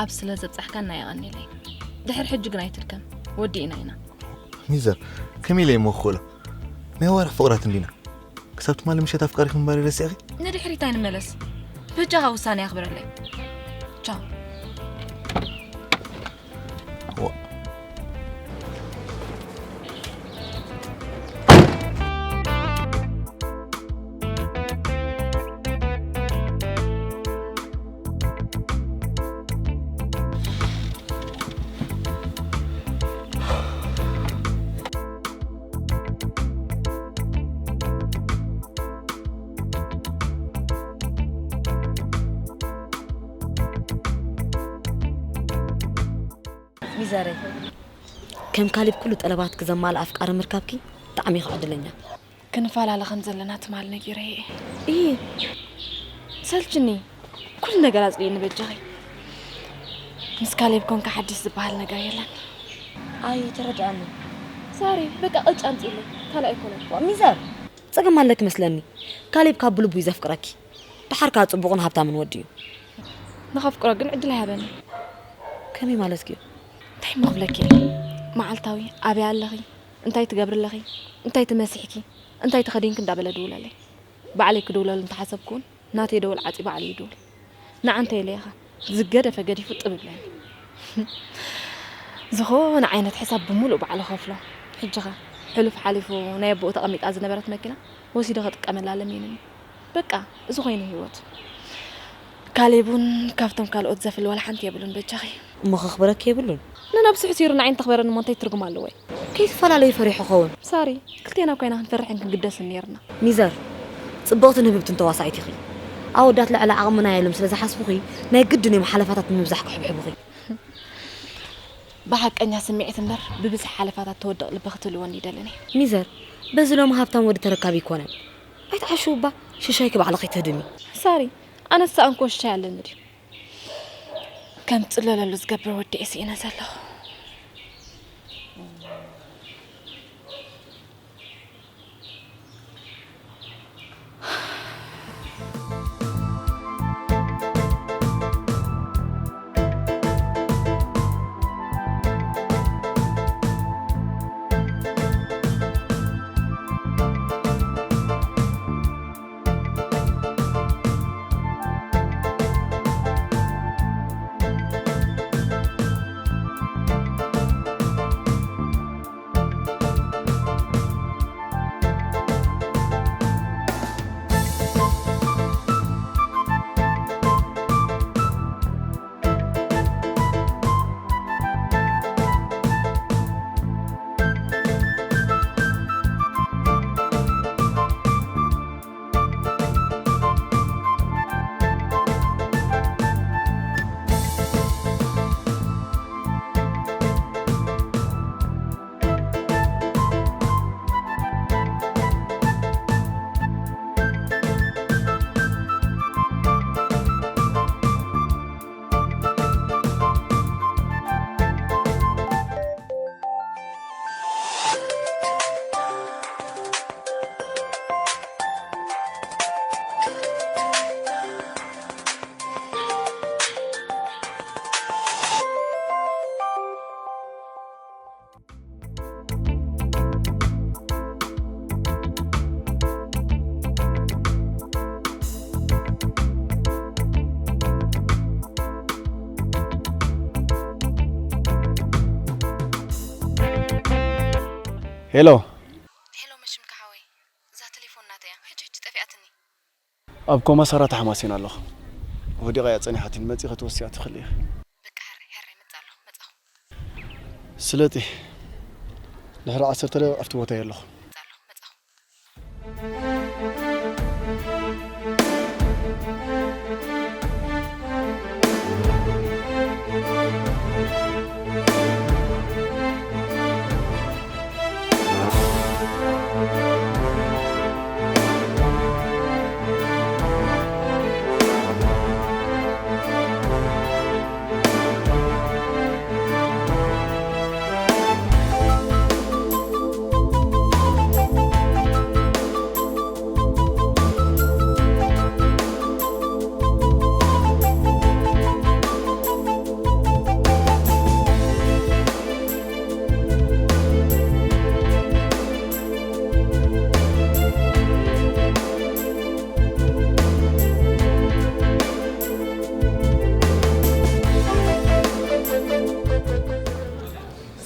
ኣብ ስለ ዘብጻሕካና የቐንየለይ። ድሕሪ ሕጂ ግን ኣይትድከም፣ ወዲእና ኢና። ሚዘር፣ ከመይ ኢለ እሞ ክኽእሎ? ናይ ኣዋርሕ ፍቕራት እንዲና። ክሳብ ትማሊ ምሸት ኣፍቃሪኺ ምንባረይ ረሲዕኺ? ንድሕሪት ኣይንመለስ። በጃኻ ውሳኔ ኣኽብረለይ። ቻው። ዋ። ሚዛረይ፣ ከም ካሌብ ኩሉ ጠለባትኪ ዘማልእ ኣፍቃሪ ምርካብኪ ብጣዕሚ ኢኺ ዕድለኛ። ክንፈላለ ከም ዘለና ትማል ነጊረዮ እየ። እይ፣ ሰልችኒ። ኩሉ ነገር ኣጽልየኒ በጃኺ። ምስ ካሌብ ኮንካ ሓድሽ ዝበሃል ነገር የለን። ኣይ፣ ተረድኣኒ። ሳሪ፣ በቃ ቅጭ ኣምጺእለይ። ካልእ ኣይኮነን። ዋ፣ ሚዛር፣ ጸገም ኣለኪ መስለኒ። ካሌብ ካብ ብልቡ እዩ ዘፍቅረኪ። ደሓር ከኣ ጽቡቕን ሃብታምን ወዲ እዩ። ንኸፍቅሮ ግን ዕድል ኣይሃበኒ። ከመይ ማለትኪ እዩ? እንታይ እሞ ክብለኪ እየ? መዓልታዊ ኣበይ ኣለኺ? እንታይ ትገብሪ ኣለኺ? እንታይ ትመሲሕኪ? እንታይ ተኸዲንኪ እንዳበለ ድውለለይ። ባዕለይ ክድውለሉ እንተሓሰብኩ እውን ናተይ ደወል ዓጺ ባዕሉ ይድውል። ንዓ እንታይ ኢለ ኢኻ? ዝገደፈ ገዲፉ ጥብ ይብለኒ። ዝኾነ ዓይነት ሕሳብ ብምሉእ ባዕሉ ከፍሎ። ሕጂ ኸ? ሕሉፍ ሓሊፉ ናይ ኣቦኡ ተቐሚጣ ዝነበረት መኪና ወሲደ ክጥቀመላ ለሚኑኒ። በቃ፣ እዚ ኮይኑ ህይወቱ። ካሌብ እውን ካብቶም ካልኦት ዘፍሊ ዋላ ሓንቲ የብሉን በጃኺ። እሞ ከኽብረኪ የብሉን? ንነብሱ ሕሲሩ ንዓይ እንተኽበረኒ እሞ እንታይ ትርጉም ኣለዎ? ከይትፈላለዩ ፈሪሑ ኸውን። ሳሪ፣ ክልቴና ኮይና ክንፈርሕን ክንግደስን ነይርና። ሚዘር፣ ጽብቕትን ህብብትን ተዋሳኢት ኢኺ። ኣወዳት ልዕሊ ዓቕምና ኢሎም ስለ ዝሓስቡኺ ናይ ግድን እዮም ሓለፋታት ብምብዛሕ ክሕብሕቡኺ። ብሓቀኛ ስምዒት እምበር ብብዝሒ ሓለፋታት ተወድቕ ልቢ ክትህልወኒ ይደልን እየ። ሚዘር፣ በዚ ሎሚ ሃብታም ወዲ ተረካቢ ኣይኮነን። ኣይትዓሽው እባ፣ ሽሻይኪ ባዕልኺ ትህድሚ። ሳሪ፣ ኣነስ ሰኣንክዎ ሽሻይ ኣለኒ ድዩ? ከም ትጽለለሉ ዝገብር ወዲ እየ ስኢነ ዘለኹ። ሄሎ። ሄሎ፣ መሽምካ ሓወይ፣ እዛ ቴሌፎን ናተይ እያ። ሕጂ ሕጂ ጠፊኣትኒ። ኣብ ኮማ ሰራ ተሓማሲና ኣለኹ። ወዲቓ እያ ጸኒሓትኒ፣ መጺኺ ክትወስያ ትኽእሊ ኢኺ። በቃ ሕራይ፣ ሕራይ፣ መጽእ ኣለኹ፣ መጻኹ። ስለጢ፣ ድሕሪ ዓሰርተ ደቂቕ ኣብቲ ቦታ እየ ኣለኹ። መጽእ ኣለኹ፣ መጻኹ።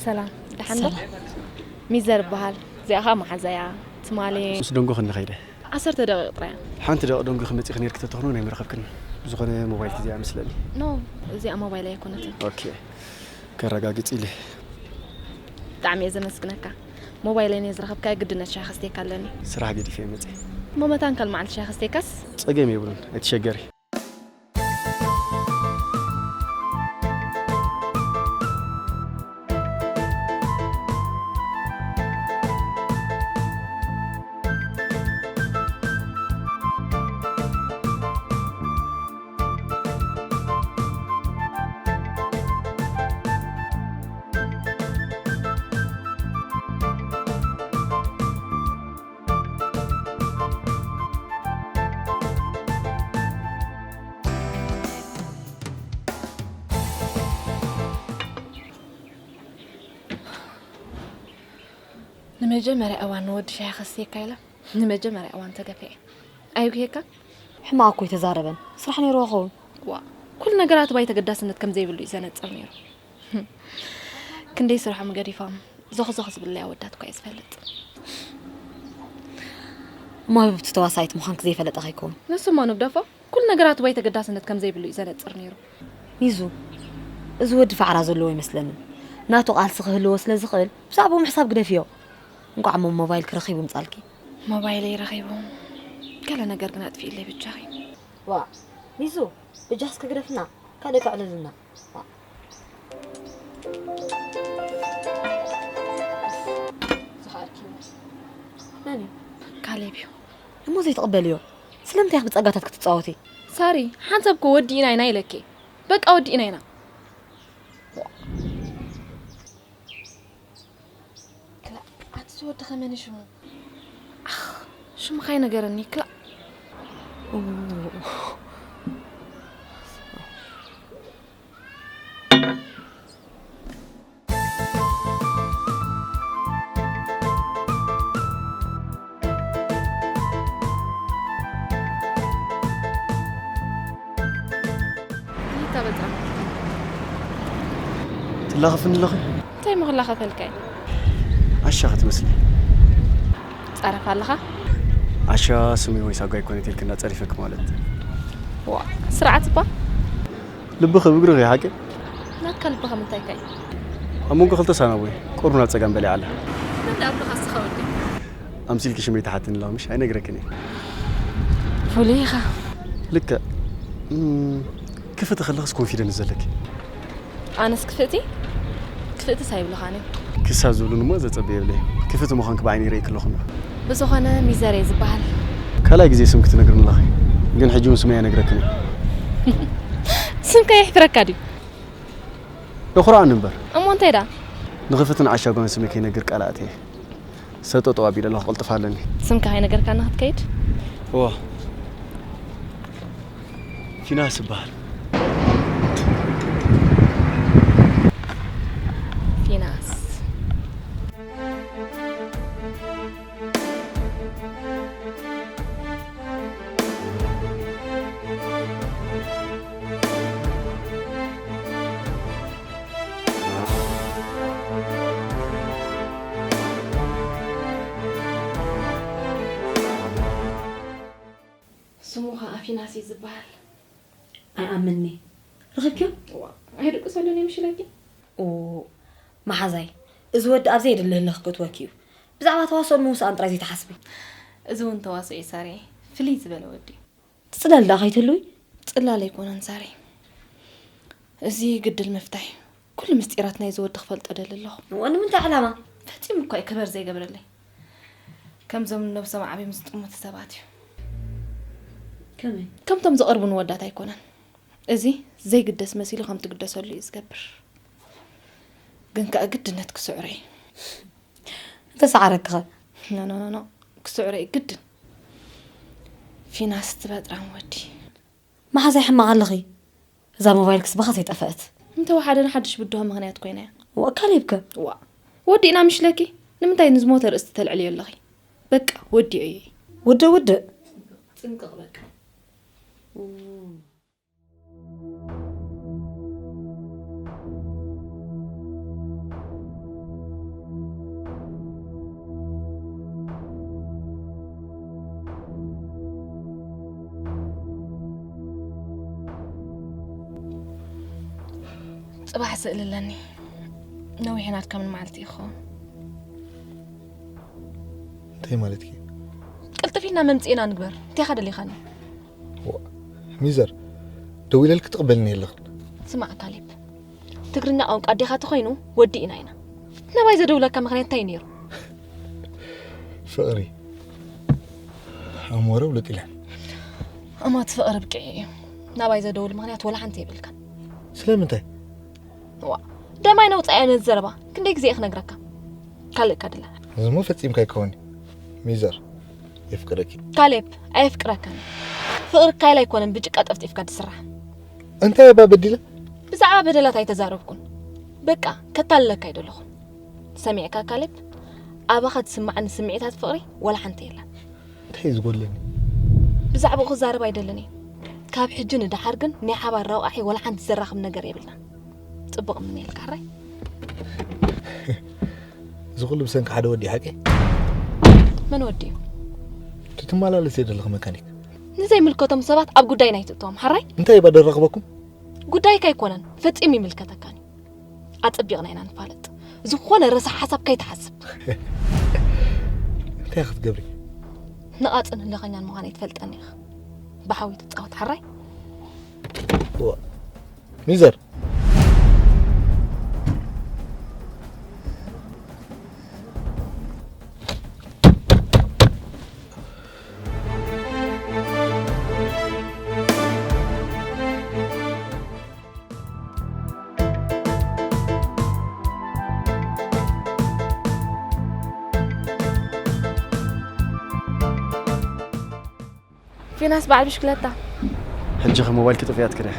ሰላም፣ ደሓን ዶ? ሰላም። ሚዘር እበሃል። እዚኣ ኸዓ መሓዛያ፣ ትማሊ ምስ ደንጎ ክንኸይደ። ዓሰርተ ደቂቕ ጥራይ። ሓንቲ ደቂቕ ደንጎ ክመጽእ ክነይር ክተተኽኖ ናይ ምረኸብክን። ብዝኾነ ሞባይል እዚኣ መስለኒ። ኖ፣ እዚኣ ሞባይል ኣይኮነትን። ኦኬ። ከረጋግጽ ኢለ። ብጣዕሚ እየ ዘመስግነካ። ሞባይለይ ነየ ዝረኸብካዮ ግድነት ሻሂ ከስተየካ ኣለኒ። ስራሕ ገዲፈ እየ መጽእ። እሞ መታን ካልእ መዓልቲ ሻሂ ከስተየካስ? ጸገም የብሉን፣ ኣይትሸገሪ። ንመጀመርያ እዋን ንወዲ ሻሂ ከስትየካ ኢለ ንመጀመርያ እዋን ተገፊዐ። ኣይጉሄካ? ሕማቕ እኮ ኣይተዛረበን። ስራሕ ነይርዎ ኸውን። ዋ፣ ኩሉ ነገራት ባይ ተገዳስነት ከም ዘይብሉ እዩ ዘነጽር ነይሩ። ክንደይ ስርሖም ገዲፎም ዞኽ ዞኽ ዝብለይ ኣወዳት እኳ እየ ዝፈልጥ። እሞ ህብብቲ ተዋሳኢት ምዃንኪ ዘይፈለጠ ከይከውን። ንሱ እሞ ንግደፎ፣ ኩሉ ነገራት ባይ ተገዳስነት ከም ዘይብሉ እዩ ዘነጽር ነይሩ። ሚዙ፣ እዚ ወዲ ፋዕራ ዘለዎ ኣይመስለንን። ናቱ ቃልሲ ክህልዎ ስለ ዝኽእል ብዛዕባኡ ምሕሳብ ግደፍዮ። እንቋዕ እሞ ሞባይልኪ ረኺቡ ምጻልኪ። ሞባይለይ ረኺቡ፣ ገለ ነገር ግን ኣጥፊእለይ ብጃኺ። ዋ፣ ሚዙ፣ ብጃኽስ ክግደፍና፣ ካልእ ከዕልልና። ዋ። ዝኸኣልኪ ይመስል። መን እዩ? ካሌብ እዩ። እሞ ዘይትቕበልዮ? ስለምንታይ ኢኺ ብጸጋታት ክትጻወቲ? ሳሪ፣ ሓንሳብ እኮ ወዲእና ኢና ኢለኪ። በቃ ወዲእና ኢና። ክላ፣ ኣቲ እዚ ወዲ ከ መን ሽሙ? ኣኽ፣ ሽሙ ካይነገረኒ፣ ክላ። ይታ በጣም። ትላኸፍኒ ኣለኺ? እንታይ ምኽላኸፈልካ እዩ? ዓሻ ክትመስሊ። ጸረፍ ኣለኻ? ዓሻ ስሚ ወይ ሳጓ ኣይኮነት ኢልክና ጸሪፈክ ማለት። ዋ፣ ስርዓት እባ። ልብኺ ብእግርኺ ሓቂ? ናትካ ልብኻ ምንታይ ካይ? ኣብ መንጎ ክልተ ሳናቦይ ቁሩብ ናብ ጸጋም በሊዓ ኣላ። መን ደኣ ኣብልኻ እስኻ ወዲ? ኣምሲልኪ ሽመይ ትሓትኒ ኣለኻ ምሽ? ኣይነግረክን እየ። ፍሉይ ኢኻ። ልክዕ። እም፣ ክፍቲ ከለኽስ ኮንፊደንስ ዘለኪ። ኣነስ ክፍእቲ? ክፍእትስ ኣይብልኻን እየ። ክሳብ ዝብሉኒ እሞ ዘጸበ የብለይ። ክፍእቲ ምዃንኪ ብዓይነይ ርእየኪ ኣለኹ እምበር። ብዝኾነ ሚዘር እየ ዝበሃል። ካልኣይ ግዜ ስምኪ ትነግርኒ ኣለኺ። ግን ሕጂ እውን ስመይ ኣይነግረክን እየ። ስምካ የሕፍረካ ድዩ? የኹርዓኒ እምበር። እሞ እንታይ ደኣ? ንኽፍትን ዓሻ ጓን ስመይ ከይነግር ቃል ኣትየ። ሰጠጠው ኣቢለ ኣለኹ፣ ክቕልጥፍ ኣለኒ። ስምካ ከይነገርካና ክትከይድ? እወ። ፊናስ እበሃል። ፊናስ። ስሙ ኸኣ ፊናስ እዩ ዝበሃል። ኣይኣምንኒ። ረኺብክዮ? እዋ፣ ኣይድቅሰሉን እዩ ምሽለኪ? ኦ፣ መሓዛይ፣ እዚ ወዲ ኣብ ዘየድሊ ህልኽ ክእትወኪ እዩ። ብዛዕባ ተዋስኦን ምውሳእን ጥራይ ዘይትሓስቢ። እዚ እውን ተዋስኦ እዩ ሳርየ። ፍልይ ዝበለ ወዲ እዩ። ትጽለሊ ደኣ ከይትህልዊ? ጽላል ኣይኮነን ሳሪ። እዚ ግድል ምፍታይ። ኩሉ ምስጢራት ናይዚ ወዲ ክፈልጦ ደሊ ኣለኹ። እዋ፣ ንምንታይ ዕላማ? ፈጺሙ እኳ እዩ ክበር ዘይገብረለይ። ከምዞም ነብሶም ዓብዮም ዝጥምቱ ሰባት እዩ። ከመይ? ከምቶም ዝቐርቡ ንወዳት ኣይኮነን። እዚ ዘይግደስ መሲሉ ከም ትግደሰሉ እዩ ዝገብር። ግን ከኣ ግድነት ክስዕሮ እዩ። እንተሰዓረኪኸ? ኖ፣ ኖ፣ ኖ፣ ኖ። ክስዕሮ እዩ ግድን። ፊናስ ትበጥራም ወዲ። መሓዛይ ሕማቕ ኣለኺ። እዛ ሞባይል ክስበኻ ዘይጠፈአት። እንተወሓደ ንሓድሽ ብድሆ ምኽንያት ኮይና እያ። እዋ፣ ካሌብከ? እዋ። ወዲእና ምሽለኪ? ንምንታይ ንዝሞተ ርእስቲ ተልዕልዮ ኣለኺ? በቃ፣ ወዲኦ እየ። ውድእ፣ ውድእ። ጽንቅቕ በቃ። ጽባሕ ስእሊ ኣለኒ። ነዊሕ ናትካ ምን መዓልቲ እዩ ክኸውን? እንታይ ማለትኪ? ቅልጥፍ ኢልና መምጽኢና ንግበር። እንታይ ኢኻ ደሊኻኒ? ሚዘር፣ ደዊለልክ ትቕበልኒ የለኽን። ስማዕ ካሌብ፣ ትግርኛ ቋንቋ ኣዴኻ ተኾይኑ ወዲእና ኢና። ናባይ ዘደውለካ ምኽንያት እንታይ እዩ ነይሩ? ፍቕሪ ኣሞረ ውልጥ ኢለን። እማት ፍቕሪ ብቅዒ እዩ። ናባይ ዘደውል ምኽንያት ወላ ሓንቲ የብልካን። ስለምንታይ? ዋ፣ ደማይ ነውፃያ ነዚ ዘረባ ክንደይ ግዜ እየ ክነግረካ? ካልእ እካ ድላ። እዚ እሞ ፈጺምካ ኣይከውን። ሚዘር፣ የፍቅረኪ። ካሌብ፣ ኣየፍቅረካን። ፍቕሪ ካይል ኣይኮነን ብጭቃ ጠፍጢፍካ ዝስራሕ። እንታይ እባ በዲለ? ብዛዕባ በደላት ኣይተዛረብኩን። በቃ፣ ከታልለካ ኣይደለኹን። ሰሚዕካ ካሌብ? ኣባኻ ዝስማዓኒ ስምዒታት ፍቕሪ ወላ ሓንቲ የለን። እንታይ እዩ ዝጎድለኒ? ብዛዕባኡ ክዛረብ ኣይደልን እየ። ካብ ሕጂ ንደሓር ግን ናይ ሓባር ረቋሒ ወላ ሓንቲ ዘራኽብ ነገር የብልና። ጽቡቕ ምንየልካ ሕራይ። እዚ ኩሉ ብሰንኪ ሓደ ወዲ ሓቂ? መን ወዲ እዩ? እቲ ትመላለስ ዘለኺ መካኒክ። ንዘይምልከቶም ሰባት ኣብ ጉዳይ ናይ ትእትዎም ሓራይ? እንታይ እባ ደራኽበኩም? ጉዳይካ ኣይኮነን፣ ፈጺሙ ይምልከተካን እዩ። ኣጸቢቕና ኢና ንፋለጥ። ዝኾነ ረሳሕ ሓሳብ ከይትሓስብ። እንታይ ክትገብሪ? ንቓጽን ህልኸኛን ምዃነይ ትፈልጠኒ ኢኻ። ብሓዊ ትጻወት ሓራይ? ዋ፣ ሚዘር። ፊናስ በዓል ብሽክለታ። ሕጂ ኸ ሞባይልኪ ጠፊኣትኪ ድያ?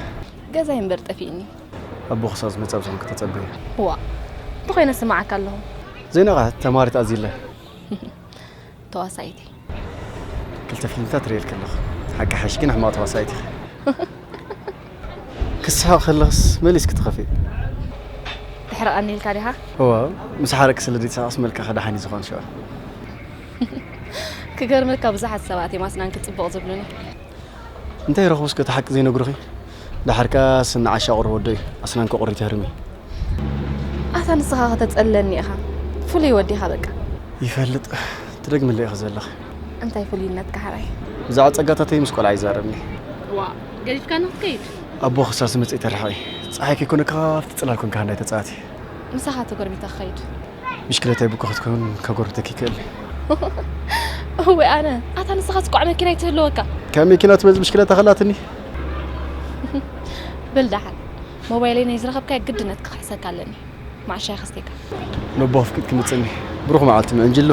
ገዛይ እምበር ጠፊእኒ። ኣቦ ክሳብ ዝመጽእ ኣብ ዝኾንኪ ተጸበዪ። ዋ፣ እንተኾይነ ስማዓካ ኣለኹ። ዘይነቓ ተማሪት ኣዚለ። ተዋሳኢቲ። ክልተ ፊልምታት ርእየልኪ ኣለኹ። ሓቂ ሓይሽ ግን ሕማቕ ተዋሳኢት ኢኺ። ክስሕቕ ከለኽስ መሊስኪ ትኸፊ። ትሕርቐኒ ኢልካ ዲኻ? እዋ፣ ምስ ሓረቂ ስለ ዘይተሳቐስ መልክዕኺ ደሓን እዩ ዝኾን ሽዑ። ክገርመካ ብዙሓት ሰባት እዮም ኣስናንኪ ጽቡቕ ዝብሉኒ። እንታይ ረኽቡ እስከ እቲ ሓቂ ዘይነግሩኺ? ደሓር ከኣ ስኒ ዓሻ ቁሪ ወዶ እዩ። ኣስናንኪ ቁሪ ትህርሚ። ኣታ ንስኻ ከተጸለኒ ኢኻ። ፍሉይ ወዲኻ በቃ። ይፈልጥ። ትደግምለይ ኢኺ ዘለኺ። እንታይ ፍሉይነትካ ሓራይ? ብዛዕባ ጸጋታተይ ምስ ቆልዓ ይዛረብኒ። ዋ፣ ገዲፍካኒ ክትከይድ? ኣቦ ክሳብ ዝመጽእ ተርሓቒ። ጸሓይ ከይኮነ ካብቲ ጽላል ኮንካ ሃንዳይ ተጻወቲ። ምሳኻ ተጎርቢታ ክኸይድ። ብሽክለታ ይብኮ ክትከውን ካብ ጎረቤተኪ ይክእል። እወ ኣነ፣ ኣታ ንስኻ ስኳዕ መኪና ኣይትህልወካ። ካብ መኪና ትበልጽ ብሽክለታ ከላትኒ። በል ደሓን። ሞባይለይ ናይ ዝረኸብካዮ ግድነት ክኽሕሰካ ኣለኒ። ማዕሻ ይኸስተካ። ነቦ ኣፍቂድ ክምጽኒ። ብሩኽ መዓልቲ ምዕንጅሉ።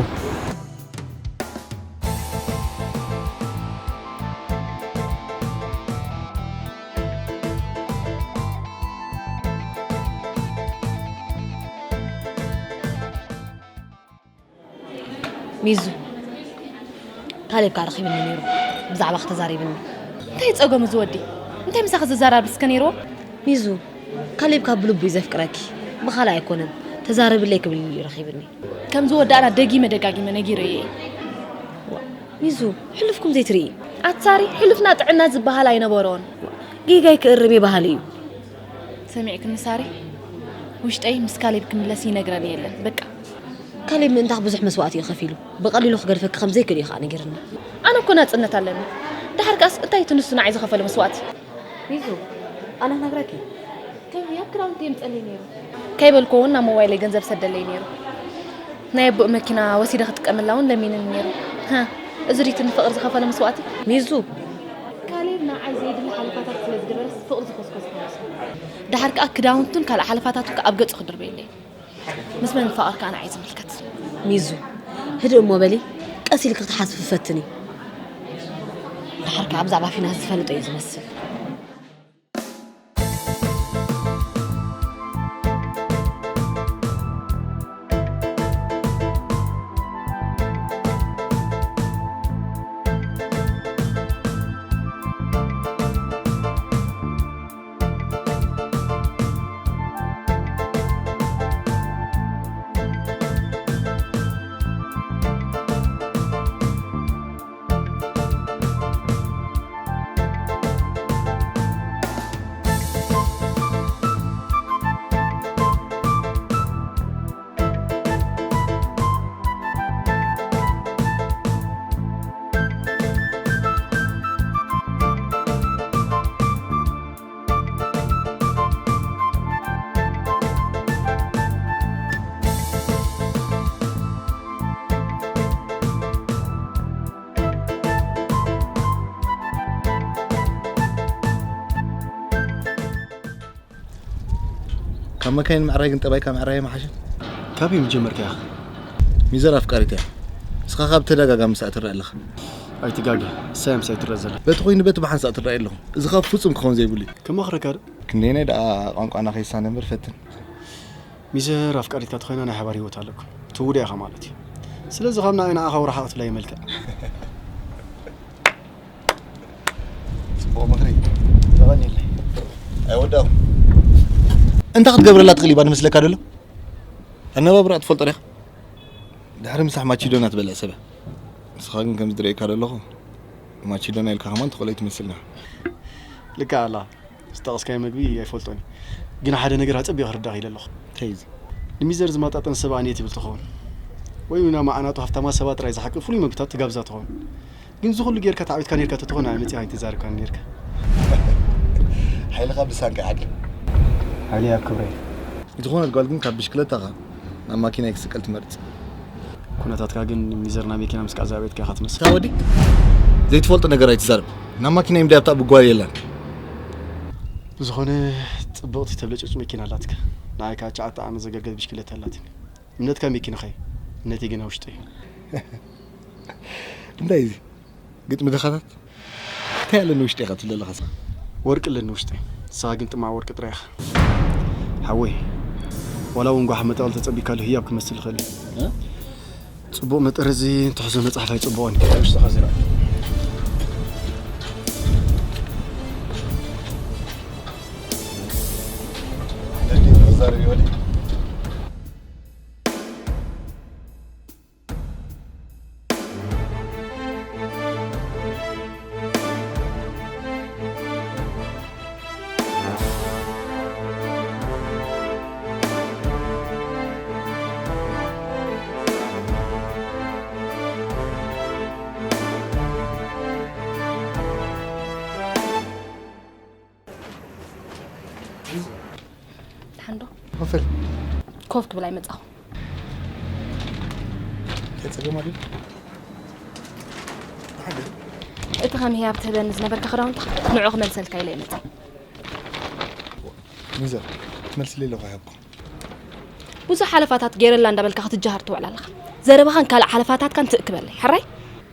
ሚዙ፣ ካሌብ ከኣ ረኺብኒ ነይሩ፣ ብዛዕባኺ ተዛሪብኒ። እንታይ ጸገሙ እዚ ወዲ? እንታይ ምሳኺ ዝዘራረብ እስከ ነይርዎ? ሚዙ፣ ካሌብ ካብ ብልቡ እዩ ዘፍቅረኪ፣ ብኻልእ ኣይኮነን፣ ተዛረብለይ ክብል እዩ ረኺብኒ። ከም ዝወዳእና ደጊመ ደጋጊመ ነጊረዮ እየ። ሚዙ፣ ሕሉፍኩም ዘይትርኢ። ኣትሳሪ፣ ሕሉፍና ጥዕና ዝበሃል ኣይነበሮን። ጌጋይ ክእርም እየ በሃሊ እዩ። ሰሚዕክኒ ሳሪ? ውሽጠይ ምስ ካሌብ ክምለስ ይነግረኒ የለን። በቃ። ካሌብ ምእንታኽ ብዙሕ መስዋእቲ እዩ ከፊሉ። ብቐሊሉ ክገድፈኪ ከም ዘይክእል እዩ ኸኣ ነጊርና። ኣነ እኮ ናጽነት ኣለኒ። ደሓር ከኣስ እንታይ እቲ ንሱ ንዓይ ዝኸፈሎ መስዋእቲ? ሚዙ፣ ኣነ ክነግረኪ። ተውያ ክዳውንቲ የምጸለይ ነይሩ። ከይበልኩ እውን ናብ ሞባይለይ ገንዘብ ሰደለይ ነይሩ። ናይ ኣቦኡ መኪና ወሲደ ክጥቀመላ እውን ለሚንኒ ነይሩ። ሃ፣ እዚ ድዩ እቲ ንፍቕሪ ዝኸፈሎ መስዋእቲ? ሚዙ። ካሌብ ንዓይ ዘይድሊ ሓለፋታት ስለ ዝገበረስ ፍቕሪ ዝኮስኮስ ይመስል። ደሓር ከኣ ክዳውንቱን ካልእ ሓለፋታቱን ከኣ ኣብ ገጹ ክድርበየለይ። ምስ መን ምፋቐር ከኣ ንዓይ ዝምልከት። ሚዙ፣ ህድእ እሞ በሊ፣ ቀስ ኢልኪ ክትሓስቢ ፈትኒ። ደሓር ከኣ ብዛዕባ ፊናስ ዝፈልጦ እዩ ዝመስል። ካብ መካይን ምዕራይ ግን ጠባይካ ምዕራይ ምሓሸ። ካበይ ምጀመርካ ኢኻ? ሚዘር ኣፍቃሪት እያ። ንስኻ ካብ ተደጋጋሚ ምሳኣ ትረአ ኣለኻ። ኣይትጋገ፣ እሳ እያ ምሳይ ትረአ ዘላ። በቲ ኮይኑ በቲ ብሓንሳእ ትረኣየ ኣለኹ። እዚ ካብ ፍጹም ክኸውን ዘይብሉ እዩ። ከማኽረካ ዶ? ክንደየናይ ደኣ ቋንቋና ከይሳነ እምበር ፈትን። ሚዘር ኣፍቃሪትካ ተኾይና ናይ ሓባር ህይወት ኣለኩም። ትውደ ኢኻ ማለት እዩ። ስለዚ ካብ ንዓይ ንዓኻ ወርሓቕ ትብላ ይመልክዕ። ጽቡቕ ምኽሪ። የቐንየለይ። ኣይወዳእኹ። እንታይ ክትገብረላ ትኽእል እባ ንመስለካ ደሎ? ኣነባብራ ትፈልጦ ዲኻ? ድሕሪ ምሳሕ ማቺዶና ትበልዕ ሰብ እያ። ንስኻ ግን ከምዚ ዝርእየካ ዘለኹ ማቺዶና ኢልካ ከማን ትኽእለይ ትመስልና። ልክዕ ኣላ። ዝጠቐስካዮ መግቢ ኣይፈልጦን እዩ። ግን ሓደ ነገር ኣጸቢቐ ክርዳእ ኢለ ኣለኹ። እንታይ እዩ እዚ? ንሚዘር ዝማጣጠን ሰብ ኣንየት ይብል ትኸውን። ወይ እውን ማዕናቱ ሃፍታማ ሰባት ጥራይ ዝሓቅፍ ፍሉይ መግብታት ትጋብዛ ትኸውን። ግን እዚ ኩሉ ጌርካ ተዓዊትካ ኔርካ ተትኾን ኣይ መጺኻ ኣይተዛርብካን ኔርካ። ሓይልኻ ብሳንካ ይዓግብ። ሓይለይ ኣብ ክብረይ። ዝኾነት ጓል ግን ካብ ብሽክለታኻ ናብ ማኪናይ ክስቀል ትመርጽ። ኩነታትካ ግን ሚዘር ናብ መኪና ምስ ቃዛቤትካ ኢኻ ትመስል። እታ ወዲ ዘይትፈልጦ ነገር ኣይትዛረብ። ናብ ማኪናይ ምድያብታ ብጓል የላን። ብዝኾነ ጽብቕቲ ተብለጭልጭ መኪና ኣላትካ። ንዓይ ከኣ ሸዓተ ዓመት ዘገልገል ብሽክለታ ኣላትኒ። እምነትካ መኪናኻ እዩ፣ እምነተይ ግን ኣብ ውሽጠይ እዩ። እንታይ እዚ? ግጥሚ ድኻታት? እንታይ ኣለኒ ውሽጢ ኢኻ ትብል ኣለኻ? ወርቂ ኣለኒ ውሽጠይ፣ ንስኻ ግን ጥማዕ ወርቂ ጥራይ ኢኻ። ሓወይ፣ ዋላ እውን ጓሓፍ መጠቕል ተጸቢካሉ ህያብ ክመስል ይኽእል እዩ። እ? ጽቡቕ መጠረዚ እንትሕዞ መጽሓፍ ኣይጽቡቕን እዩ። ውሽጥኻ ዝረኣ። ደጊም ክዛረብ ይወዲ። ደሓን ዶ? ኮፈል። ኮፍ ክብል ኣይመጻኹ። እንታይ ጸገም ኣሎ? ደሓን ዶ? እቲ ከም ህያብ ትህበኒ ዝነበርካ ክዳውንትኻ ንዑ ክመልሰልካ ኢለ እየ መጺአ። ሚዘር፣ ትመልስለይ ኣለኹ ኣይሃብኩ። ብዙሕ ሓለፋታት ገይረላ እንዳበልካ ክትጀሃር ትውዕል ኣለኻ። ዘረባኻን ካልእ ሓለፋታትካን ትእክበለይ። ሕራይ?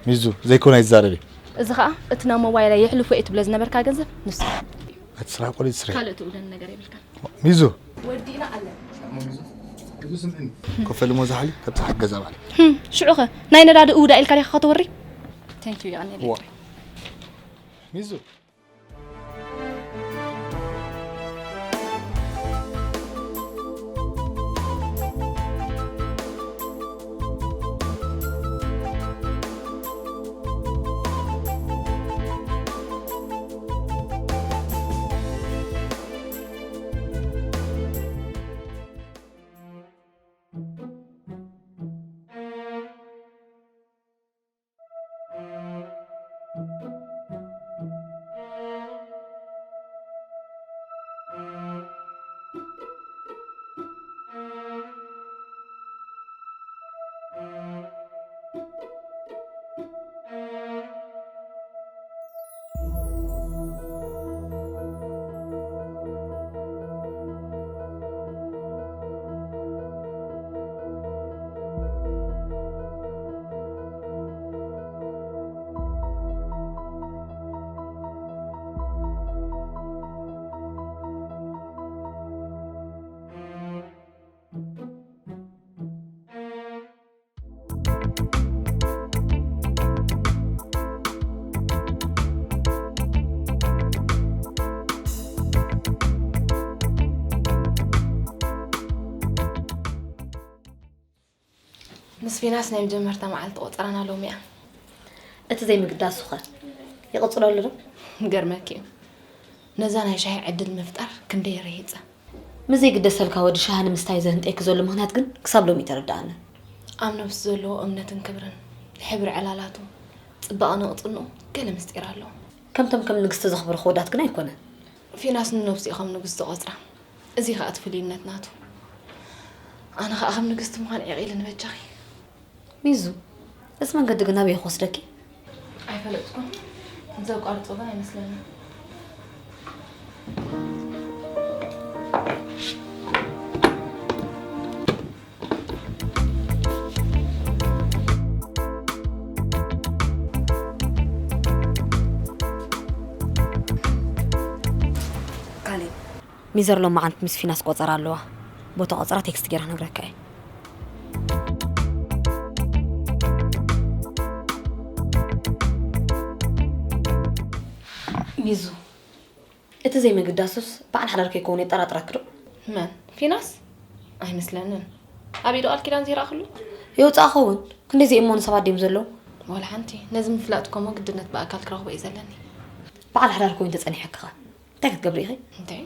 ሚዙ፣ ዘይኮነ ኣይትዛረቢ። እዚ ኸኣ እቲ ናብ ሞባይለይ የሕልፎ እየ ትብሎ ዝነበርካ ገንዘብ ንሱ። ኣቲ ስራሕ ቆሊት ስራሕ። ካልእ ትብለኒ ነገር የብልካን። ሚዙ። ወዲእና ኣለ። ኮፈል ሞ ዝሓሊ ካብ ጸሓይ ገዛ ባዕለ። ህም፣ ሽዑኸ ናይ ነዳዲ እውዳ ኢልካ ዲኻ ከተወሪ? Thank you፣ የቐንየለይ። ዋ። ሚዙ። ምስ ፊናስ ናይ መጀመርታ መዓልቲ ቆጸራና ሎሚ እያ። እቲ ዘይምግዳሱ ኸ ይቕጽለሉ ዶ? ይገርመኪ እዩ። ነዛ ናይ ሻሂ ዕድል ምፍጣር ክንደይ ረሂጸ። ምስ ዘይግደሰልካ ወዲ ሻሂ ንምስታይ ዘህንጠየኪ ዘሎ ምኽንያት ግን ክሳብ ሎሚ ኣይተረድኣንን። ኣብ ነብሱ ዘለዎ እምነትን ክብርን፣ ሕብሪ ዕላላቱ፣ ጽባቐ ንቕጽንኡ ገለ ምስጢር ኣለዎ። ከምቶም ከም ንግስቲ ዘኽብርኺ ውዳት ግን ኣይኮነን። ፊናስ ንነብሱ እዩ ከም ንጉስ ዝቖጽራ። እዚ ኸኣ እቲ ፍሉይነት ናቱ። ኣነ ኸኣ ከም ንግስቲ ምዃን ዕቕ ኢልኒ በጃኺ። ሚዙ፣ እዚ መንገዲ ግን ናበይ ክወስደኪ? ኣይፈለጥኩን። ዘቋርጾ ግን ኣይመስለንን። ሚዘር ሎማዓንቲ ምስ ፊናስ ቆጸራ ኣለዋ። ቦታ ቆጸራ ቴክስት ገይራ ክነግረካ እየ። ሚዙ፣ እቲ ዘይምግዳሱስ በዓል ሓዳር ከይከውን የጠራጥረኪ ዶ? መን? ፊናስ? ኣይመስለንን። ኣብ ኢዱ ቃል ኪዳን ዘይረኣኽሉ? የውፅኣ ኸውን? ክንደይ ዘይእመኑ ሰባት ድዮም ዘለዉ? ዋላ ሓንቲ። ነዚ ምፍላጥ እኮ እሞ ግድነት ብኣካል ክረኽቦ እዩ ዘለኒ። በዓል ሓዳር ኮይኑ ተጸኒሐኪ ኸ እንታይ ክትገብሪ ኢኺ? እንታይ?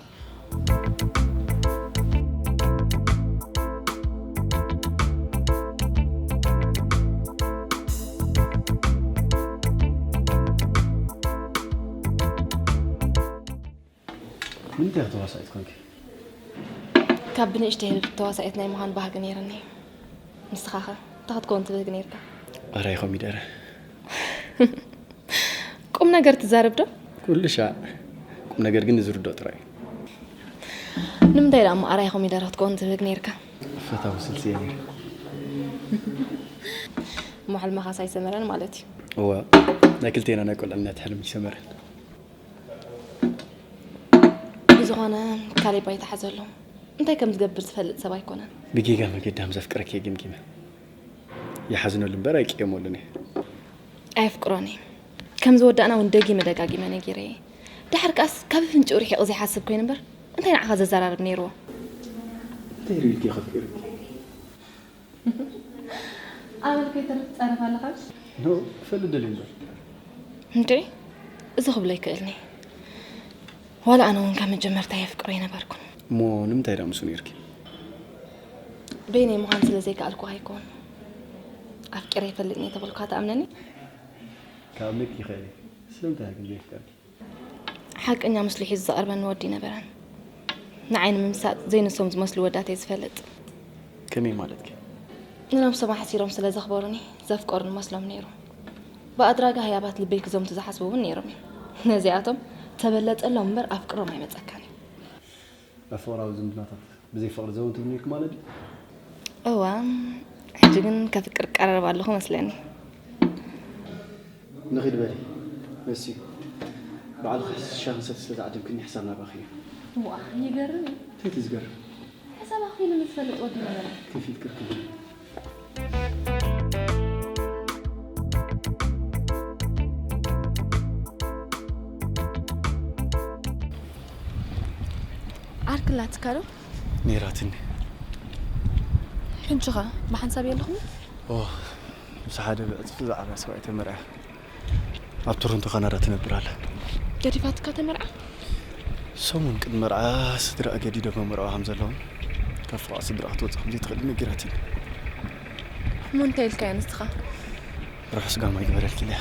ንምንታይ ኢኺ ተዋሳኢት ኮንኪ? ካብ ብንእሽተይ ተዋሳኢት ናይ ምዃን ባህጊ ነይርኒ። ንስኻ ኸ እንታይ ክትከውን ትብህግ ነይርካ? ኣራይ ኮሚደረ። ቁም ነገር ትዛረብ ዶ? ኩሉ ሻዕ። ቁም ነገር ግን ንዝርድኦ ጥራይ እዩ። ንምንታይ ደኣ እሞ ኣራይ ኮሚደረ ክትከውን ትብህግ ነይርካ? ፈታዊ ስልሲ እየ ነይረ። እሞ ሕልምኻስ ኣይሰመረን ማለት እዩ። እወ፣ ናይ ክልቴና ናይ ቁልዕነት ሕልሚ ኣይሰመረን። ብዝኾነ፣ ካሌብ ኣይትሓዘሉ። እንታይ ከም ዝገብር ዝፈልጥ ሰብ ኣይኮነን። ብጌጋ መገዲ ከም ዘፍቅረኪ እየ ገምጊመ። ይሓዝነሉ እምበር ኣይቅየመሉን እየ። ኣየፍቅሮን እየ። ከም ዝወዳእና እውን ደጊመ ደጋጊመ ነጊረዮ እየ። ደሓር ከኣስ ካብ ኣፍንጭኡ ርሒቑ ዘይሓስብ ኮይኑ እምበር እንታይ ንዓኻ ዘዘራርብ ነይርዎ? እንታይ ሪኢልኪ ከፍቅረኪ? ኣመል ከይተርፍ ትጻረፍ ኣለኻ? ኖ፣ ክፈልጥ ደልየ እምበር። እንዴ፣ እዚ ክብሎ ኣይክእልን እየ። ዋላ ኣነ እውን ካብ መጀመርታ የፍቅሮ ኣይነበርኩን። እሞ ንምንታይ ደኣ ምስኡ ነይርኪ? በይነይ ምዃን ስለ ዘይከኣልኩ ኣይኮን። ኣፍቂረ ይፈልጥኒ ተበልኩ ትኣምነኒ? ክኣምነኪ ይኽእል እየ። ስለምንታይ ግን ዘየፍቀርኪ? ሓቀኛ ምስሉ ሒዙ ዝቐርበኒ ወዲ ኣይነበረን። ንዓይ ንምምሳጥ ዘይንሶም ዝመስሉ ወዳት እየ ዝፈልጥ። ከመይ ማለትኪ? ንነብሶም ኣሕሲሮም ስለ ዘኽበሩኒ ዘፍቀሩኒ መስሎም ነይሩ። ብኣድራጋ ህያባት ልበይ ክዘምቱ ዝሓስቡ እውን ነይሮም እዮም። ነዚኣቶም ተበለጸሎም እምበር ኣፍቅሮም ኣይመጸካን እዩ። ኣብ ፍቕራዊ ዝምድናታት ብዘይ ፍቕሪ ዘወንትው ነይርኪ ማለት ድዩ? እወ፣ ሕጂ ግን ከፍቅር ቀረብ ኣለኹ መስለኒ። ንኺድ በሊ። መሲ፣ ባዕልኺ ሻሂ ክንሰቲ ስለ ዝዓደምክኒ ሕሳብ ናባኺ እዩ። ዋእ፣ ይገርም እዩ። እንታይ እቲ ዝገርም? ሕሳብ ኣኺሉ ንዝፈልጥ ወዲ ነበረ። ከፊት ክርክር። ዓርኪ ኣላትካ ዶ? ነይራትኒ። ሕጂ ኸ ብሓንሳብ የለኹም? ኦ፣ ምስ ሓደ ብዕጽፊ ዝዓብያ ሰብኣይ ተመርዕያ። ኣብ ቶሮንቶ ካናዳ ትነብር ኣላ። ገዲፋትካ ተመርዓ? ሰሙን ቅድሚ መርዓ ስድራኣ ገዲዶም መርዓዋ ከም ዘለዎም፣ ካብ ፍቓድ ስድራኣ ክትወጽእ ከም ዘይትኽእል ነጊራትኒ። እሞ እንታይ ኢልካያ ንስኻ? ርሑስ ጋማ ይግበረልኪ ኢለያ።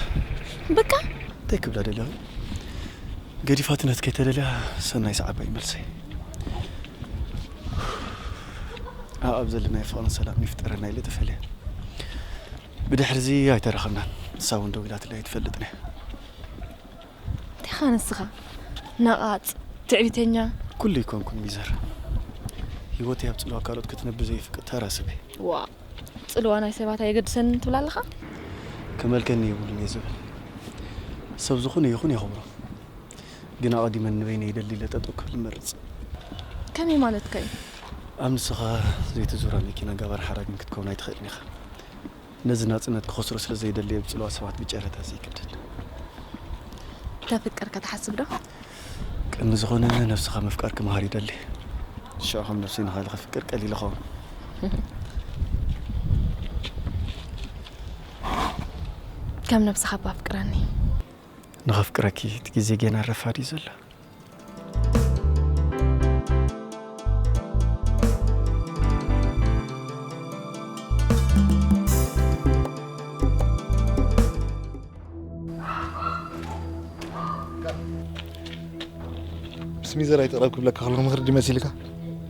በቃ? እንታይ ክብላ ደለኹ? ገዲፋትነት ከይተደልያ ሰናይ ሰዓባ ይመልሰይ። ኣብ ዘለናዮ ፍቕርን ሰላምን ይፍጠረና ኢለ ተፈልየ። ብድሕርዚ ኣይተራኸብናን። ንሳ እውን ደዊላትለይ ኣይትፈልጥን እያ። እንታይ ኢኻ ንስኻ? ነቓጽ፣ ትዕቢተኛ። ኩሉ ኣይኮንኩን ሚዘር። ህይወተይ ኣብ ጽልዋ ካልኦት ክትነብር ዘይፍቅድ ተራ ሰብ እየ። ዋ፣ ጽልዋ ናይ ሰባት ኣየገድሰንን ትብል ኣለኻ? ክመልከኒ የብሉን እየ ዝብል። ሰብ ዝኾነ ይኹን የኽብሮ። ግን ኣቐዲመ ንበይነይ ይደሊ ኢለ ጠጠው ክብል እመርጽ። ከመይ ማለትካ እዩ? ኣብ ንስኻ ዘይትዙራ መኪና ጋባን ሓራግን ክትከውን ኣይትኽእልን ኢኻ። ነዚ ናጽነት ክኸስሮ ስለ ዘይደሊ እየ ብጽልዋ ሰባት ብጨረታ ዘይግደድ። ተፍቅር ከተሓስብ ዶ? ቅድሚ ዝኾነ ነብስኻ ምፍቃር ክምሃር ይደሊ። ሽዑ ከም ነብሰይ ንኻልእ ከፍቅር ቀሊል ይኸውን። ከም ነብስኻ እባ ኣፍቅረኒ። ንኸፍቅረኪ እቲ ግዜ ጌና ረፋድ እዩ ዘሎ። ምስ ሚዘር ኣይትቕረብ ክብለካ ከለኹ ምኽሪ ድዩ መሲልካ?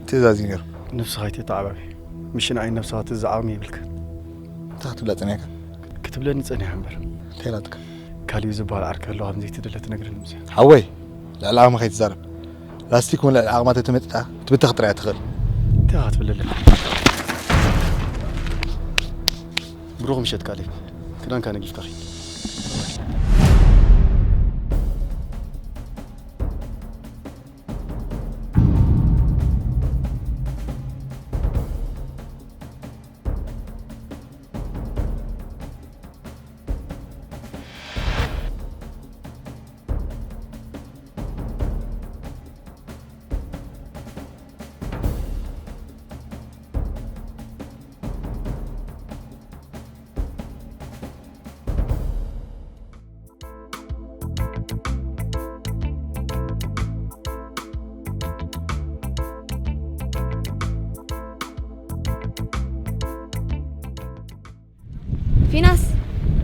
ትእዛዝ እዩ ነይሩ። ነብስኻ ኣይተተዓባቢ። ምሽ ንዓይ ነብስኻ ትዘዓባሚ ይብልካ። እንታይ ክትብላ ጸኒሕካ? ክትብለኒ ጸኒሓ እምበር። እንታይ ኢላትካ? ካሊብ ዝበሃል ዓርኪ ኣሎ ከም ዘይትደለ ትነግረኒ ምስያ። ሓወይ፣ ልዕሊ ዓቕሚ ከይትዛረብ። ላስቲክ እውን ልዕሊ ዓቕማ ተተመጢጣ ክትብተኽ ጥራይ እያ ትኽእል። እንታይ ኢኻ ክትብል ዘለካ? ብሩኽ ምሸት ካሊብ። ክዳንካ ነጊፍካ ኺድ። ፊናስ!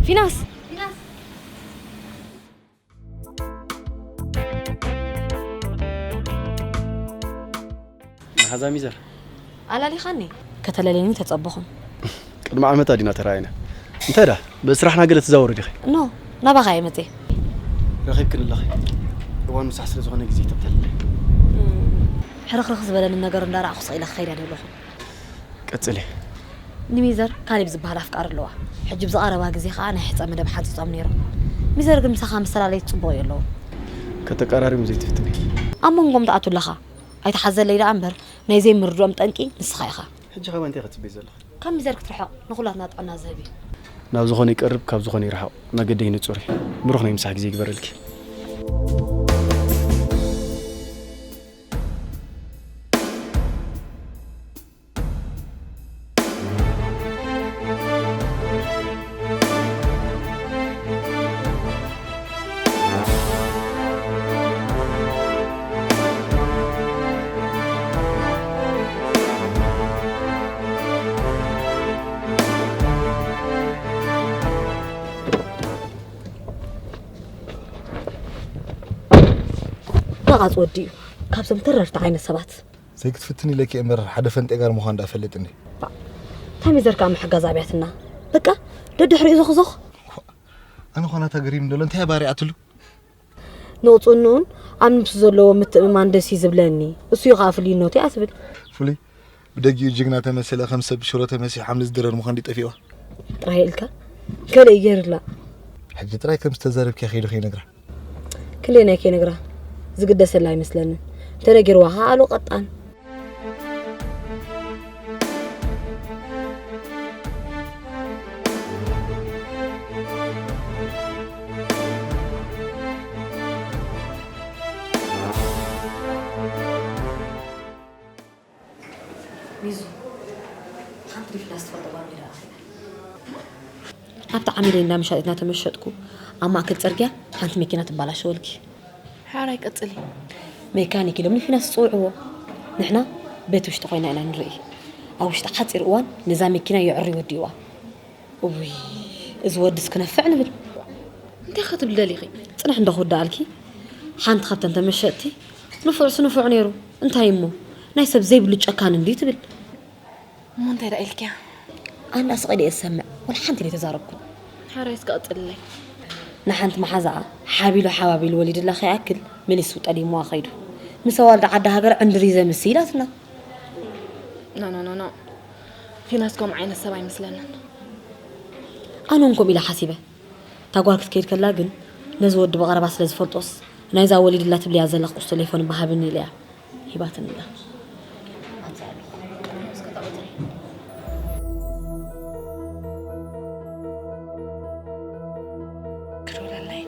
ፊናስ! ፊናስ! መሓዛ ሚዘር። ኣላሊኻኒ? ከተለልየኒ ተጸበኹን። ቅድሚ ዓመት ኣዲና ተራኣይና። እንታይ ዳ፣ ብስራሕና ገለ ትዛወሪ ዲኺ? ኖ፣ ናባኻ እየ መጽየ። ረኺብክን ኣለኺ። እዋን ምሳሕ ስለ ዝኾነ ግዜ ይጠብተልኒ። ሕርኽርኽ ዝበለኒ ነገር እንዳረኣኹ ስቕ ኢለ ክኸይድ እየ ደለኹ። ቀጽሊ። ንሚዘር ካሌብ ዝበሃል ኣፍቃሪ ኣለዋ። ሕጂ ብዝቐረባ ግዜ ከኣ ናይ ሕጸ መደብ ሓጺጾም ነይሮም። ሚዘር ግን ምሳኻ ምስ ተላለየት ጽቡቕ እዩ ኣለዎ። ከተቀራርብዮም ዘይትፍትኒ። ኣብ መንጎም ትኣቱ ኣለኻ። ኣይትሓዘለይ ደኣ እምበር፣ ናይ ዘይምርድኦም ጠንቂ ንስኻ ኢኻ። ሕጂ ካባይ እንታይ ክትጽበይ ዘለኺ? ካብ ሚዘር ክትርሕቕ ንኹላትና ጥዕና ዝህብ እዩ። ናብ ዝኾነ ይቀርብ፣ ካብ ዝኾነ ይርሓቕ። መገደይ ንጹር እዩ። ብሩኽ ናይ ምሳሕ ግዜ ይግበረልኪ። ነቓጽ ወዲ እዩ። ካብዞም ተረርቲ ዓይነት ሰባት። ዘይክትፍትን ኢለኪ እምበር ሓደ ፈንጤጋር ምዃን ደኣ ፈልጥ እንዴ? ታሚዘር ከኣ ምሕጋዝ ኣብያትና። በቃ ደድሕሪኡ ዞኽዞኽ። ኣነ ኾናታ ገሪም ደሎ እንታይ ባሪዓትሉ? ንቕጽንኡን ኣብ ነብሱ ዘለዎ ምትእምማን ደስ እዩ ዝብለኒ። እሱ እዩ ከኣ ፍልይነቱ እያ ትብል። ፍሉይ ብደጊኡ ጅግና ተመሰለ ከም ሰብ ሽሮ ተመሲሑ ሓምሊ ዝድረር ምዃን ድዩ ጠፊእዋ? ጥራይ ኢልካ? ገለ እዩ ገይሩላ። ሕጂ ጥራይ ከም ዝተዛረብኪ ከይዱ ከይነግራ። ክልኤ ናይ ከይነግራ ዝግደሰላ ኣይመስለንን። እንተነጊርዋ ከኣ ኣሉ ቀጣን። ሚዙ፣ ሓንቲ ሪፍላስ ትፈልጦ ጓል ሜዳ ኣኺላ። ኣብቲ ዓሚለይ እንዳ መሻጢት እናተመሸጥኩ፣ ኣብ ማእከል ጽርግያ ሓንቲ መኪና ትባላሸወልኪ። ሓራይ ቀጽሊ። ሜካኒክ ኢሎም ንፊናስ ዝጽውዕዎ። ንሕና ቤት ውሽጢ ኮይና ኢና ንርኢ። ኣብ ውሽጢ ሓጺር እዋን ነዛ መኪና የዕርዩ ወዲእዋ። እውይ፣ እዚ ወድስ ክነፍዕ ንብል። እንታይ ኸ ትብል ደሊኺ? ጽንሕ እንዶ ክውዳኣልኪ፣ ሓንቲ ካብተን ተመሸጥቲ፣ ንፉዕስ ንፉዕ ነይሩ። እንታይ እሞ፣ ናይ ሰብ ዘይብሉ ጨካን እንድዩ ትብል። እሞ እንታይ ደኣ ኢልኪያ? ኣነ ስቕ ኢለ እየ ዝሰምዕ፣ ወላ ሓንቲ ዘይተዛረብኩ። ሓራይ እስከ ቀጽልለይ። ንሓንቲ መሓዛኣ ሓቢሉ ሓባቢሉ ወሊድላ ከይኣክል፣ መሊሱ ጠሊምዋ ኸይዱ። ምስ ኣዋልድ ዓዲ ሃገር ዕንድሪ ዘምስ ኢላትና። ኖ፣ ኖ፣ ኖ፣ ኖ። ፊናስ ከምኡ ዓይነት ሰብ ኣይመስለንን። ኣነ እውን ከምኡ ኢለ ሓሲበ። እታ ጓል ክትከይድ ከላ ግን ነዚ ወዲ ብቐረባ ስለ ዝፈልጦስ ናይዛ ወሊድላ ትብልያ ዘላ ቁጽሪ ቴሌፎን እባ ሃብኒ ኢለያ ሂባትኒ ኣላ። ክደውለለይ።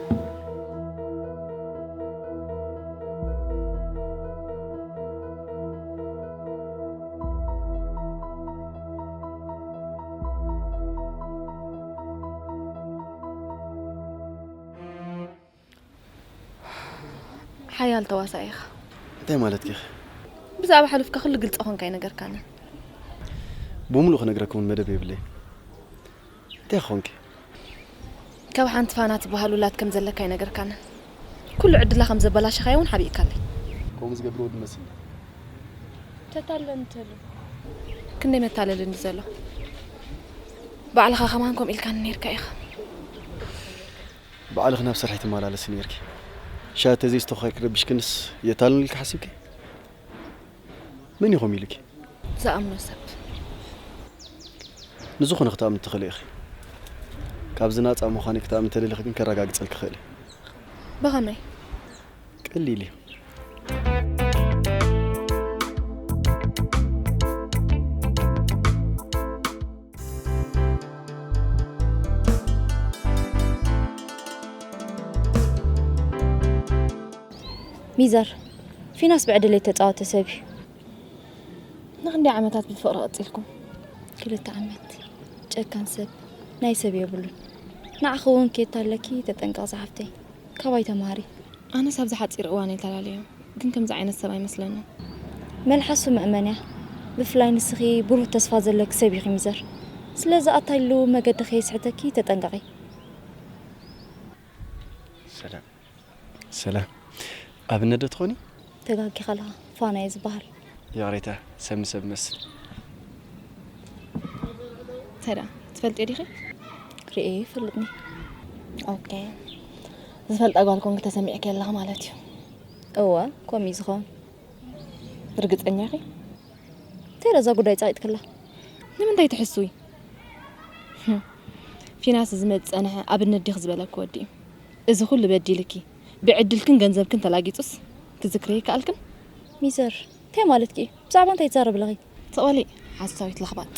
ሓያል ተዋሳኢ ኢኻ። እንታይ ማለትኪ ኢኺ? ብዛዕባ ሕሉፍካ ኩሉ ግልጺ ኮንካ ኣይነገርካንን። ብምሉእ ክነግረኪ እውን መደብ የብለይን። እንታይ ኮንኪ? ካብ ሓንቲ ፋና ትበሃል ውላድ ከም ዘለካ ኣይነገርካንን። ኩሉ ዕድላ ከም ዘበላሸኻዮ እውን ሓቢእካለይ። ከምኡ ዝገብር ወዲ መሲልኒ። ተታለኒ ተሉ። ክንደይ መታለሊ እንዲ ዘሎ። ባዕልኻ ከማን ከምኡ ኢልካኒ ነይርካ ኢኻ። ባዕልኺ ናብ ስርሒ ትመላለሲ ነይርኪ። ሻሂ ተዘይስተኾኺ ክረብሽክንስ የታልልኪ ሓሲብኪ? መን እዩ ከምኡ ኢሉኪ? ዝኣምኖ ሰብ። ንዝኾነ ክትኣምኒ ትኽእሊ ኢኺ። ካብዚ ናጻ ምዃነይ ክትኣምኒ ተደሊኺ ግን ከረጋግጸልኪ እኽእል እየ። ብኸመይ? ቀሊል እዩ። ሚዘር፣ ፊናስ ብዕድለይ እተጻወተ ሰብ እዩ። ንኽንደይ ዓመታት ብፍቕሪ ቀጺልኩም? ክልተ ዓመት። ጨካን ሰብ፣ ናይ ሰብ የብሉን። ንዓኺ እውን ኬታ ኣለኪ፣ ተጠንቀቒ ዝሓፍተይ። ካባይ ተማሃሪ። ኣነስ ኣብዚ ሓጺር እዋን እየ ተላልዮም፣ ግን ከምዚ ዓይነት ሰብ ኣይመስለንን። መልሓሱ መእመን እያ። ብፍላይ ንስኺ ብሩህ ተስፋ ዘለኪ ሰብ ኢኺ ሚዘር። ስለዚ ኣታይሉ መገዲ ከይስሕተኪ ተጠንቀቒ። ሰላም ሰላም። ኣብነት ዶ ትኾኒ? ተጋጊኻ ኣለኻ፣ ፋና እየ ዝበሃል። ይቕሬታ፣ ሰብ ንሰብ መስል። ሰላም፣ ትፈልጥዮ ዲኺ? ክርእየ ይፈልጥኒ። ኦኬ። ዝፈልጣ ጓል ኮንክ ተሰሚዕኪ ኣለኻ ማለት እዩ። እወ፣ ከምኡ እዩ ዝኸውን። ርግጸኛ ኢኺ? እንታይ እዛ ጉዳይ ጸቒጥክላ? ንምንታይ ትሕስዊ? ህም። ፊናስ ዝመጽእ ጸንሐ ኣብነት ዲኽ ዝበለክ ወዲ እዩ። እዚ ኩሉ በዲልኪ፣ ብዕድልክን ገንዘብክን ተላጊጹስ ትዝክርዮ ይከኣልክን? ሚዘር፣ እንታይ ማለትኪ እዩ? ብዛዕባ እንታይ ትዛረቢ ኣለኺ? ትቕበሊ ሓሳዊት ለኽባጥ።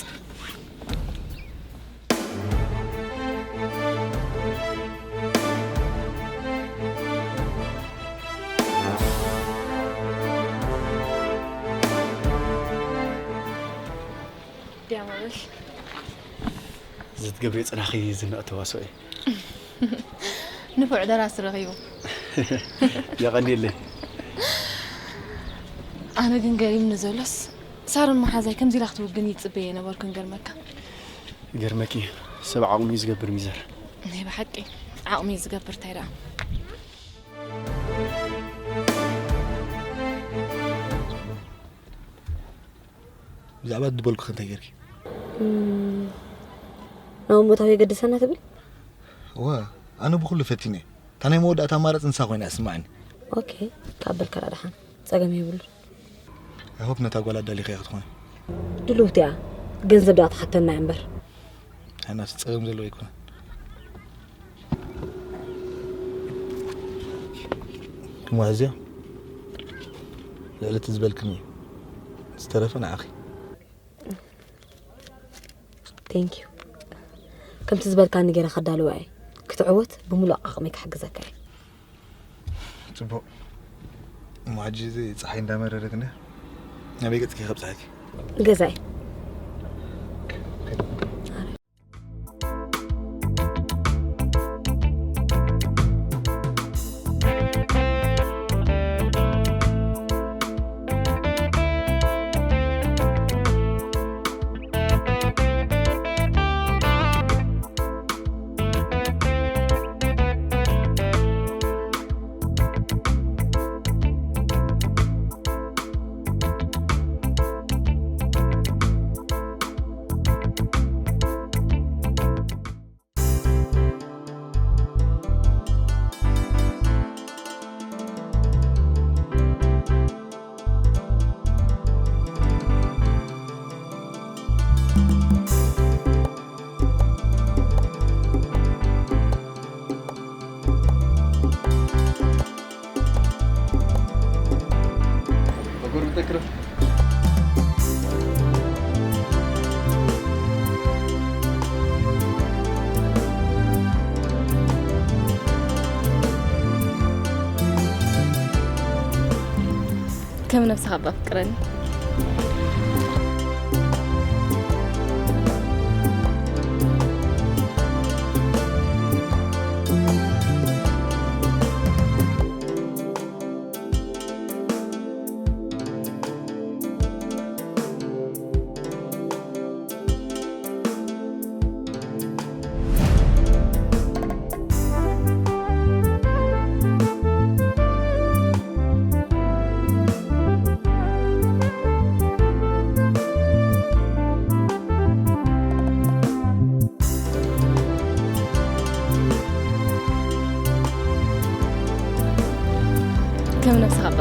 ድያ ማለት እዚ ትገብርዮ ጽናኺ ዝንቕ ተዋስኦ እዩ። ንፉዕ ደራሲ ረኺቡ። የቐንየለይ። ኣነ ግን ገሪምኒ ዘሎስ ሳሮን መሓዛይ ከምዚ ኢላ ክትውግን ይጽበየ ነበርኩን ገርመካ። ገርመኪ ሰብ ዓቕሙ እዩ ዝገብር ሚዘር። ናይ ብሓቂ ዓቕሚ እዩ ዝገብር እንታይ ደኣ። ብዛዕባ ድበልኩ እንታይ ጌርኪ? ናብ ሞታዊ የገድሰና ትብል? እወ ኣነ ብኩሉ ፈቲነ። እታ ናይ መወዳእታ ኣማራፂ ንሳ ኮይና እያ ስማዕኒ። ኦኬ ካብ በልካ ደኣ ደሓን ጸገም የብሉ። I hope ነታ ጓል ኣዳሊኸያ ክትኾኒ። ድልውቲ እያ ገንዘብ ደኣ ትሓተና እያ እምበር። ሃናስ ጸገም ዘለዎ ኣይኮነ። እሞ ሕዝያ ልዕሊ እቲ ዝበልክኒ እዩ። ዝተረፈ ንዓኺ። Thank you። ከምቲ ዝበልካኒ ገይረ ከዳልዋ እየ። ክትዕወት ብምሉእ ዓቕመይ ክሕግዘካ እየ። ጽቡቕ። እሞ ሕጂ እዚ ጸሓይ እንዳመረረት እንድያ ናበይ ገጽኪ ከብጽሓኪ? ገዛይ። ከም ነብስኻ እባ ኣፍቅረኒ። ከም ነብስኻ እባ